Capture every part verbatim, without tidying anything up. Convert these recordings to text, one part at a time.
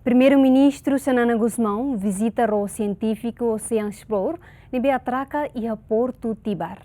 Primeiru-Ministru Xanana Gusmão vizita ró sientífiku Ocean Explore ne'ebé atraka iha Portu Tibar.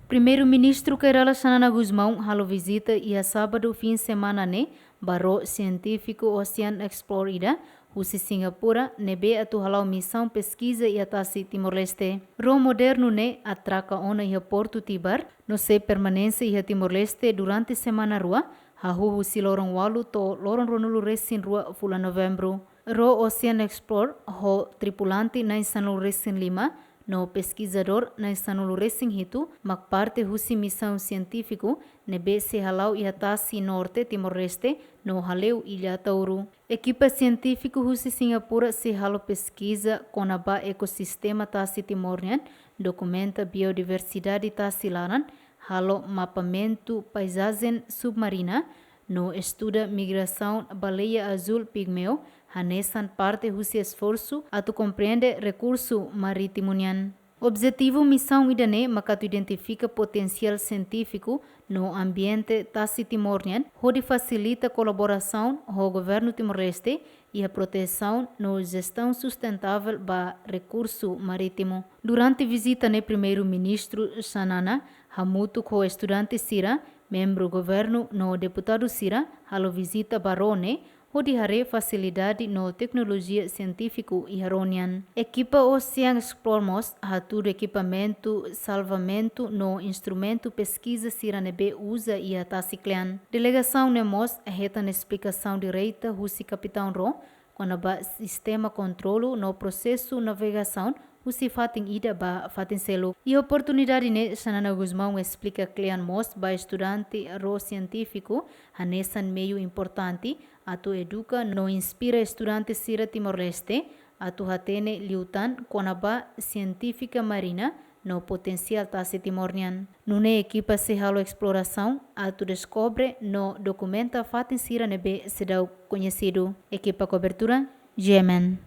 Primeiru-Ministru Kay Rala Xanana Gusmão halo vizita iha sábadu fim semana ne'e ba ró sientífiku Ocean Explore ida husi Singapura ne'ebé atu hala'o misaun peskiza iha tasi Timor-Leste. Ró modernu ne'e atraka ona iha Portu Tibar no sei permanese iha Timor-Leste durante semana rua, hahú husi loron ualu to'o loron ruanulu-resin-rua fulan Novembru. Ró Ocean Explore ho tripulante na'in sanulu-resin-lima no peskizadór na'in sanulu-resin-hitu mak parte husi misaun sientífiku ne'ebé sei hala'o iha tasi norte Timor-Leste no hale'u Illa Ataúru. Ekipa sientífiku husi Singapura sei halo peskiza kona-ba ekosistema tasi Timor nian, dokumenta biodiversidade tasi laran, halo mapamentu paizajen submarina, no estuda migrasaun baleia azul pigmeu, hanesan parte husi esforsu atu komprende rekursu marítimu nian. Objetivu misaun ida-ne'e mak atu identifika potensiál sientífiku no ambiente tasi Timor nian, hodi fasilita kolaborasaun ho Governu Timor-Leste iha protesaun no jestaun sustentável ba rekursu marítimu. Durante vizita ne'e, Primeiru-Ministru Xanana hamutuk ho estudante sira, membru governu no deputadu sira halo vizita ba ró ne'e, hodi haree fasilidade no teknolojia sientífiku iha ró nian. Ekipa Ocean Explore mós hatudu ekipamentu salvamentu no instrumentu peskiza sira ne'ebé uza iha tasi kle'an. Delegasaun ne'e mós hetan esplikasaun direta husi kapitaun ró kona-ba sistema kontrolu no prosesu navegasaun husi fatin ida ba fatin seluk. Iha oportunidade ne'e, Xanana Gusmão esplika kle'an mós ba estudante ró sientífiku hanesan meiu importante atu eduka no inspira estudante sira Timor-Leste atu hatene liután kona-ba sientífika marina no potensiál tasi Timor nian. Nune'e ekipa sei halo esplorasaun atu deskobre no dokumenta fatin sira ne'ebé seidauk koñesidu. Ekipa kobertura, G M N.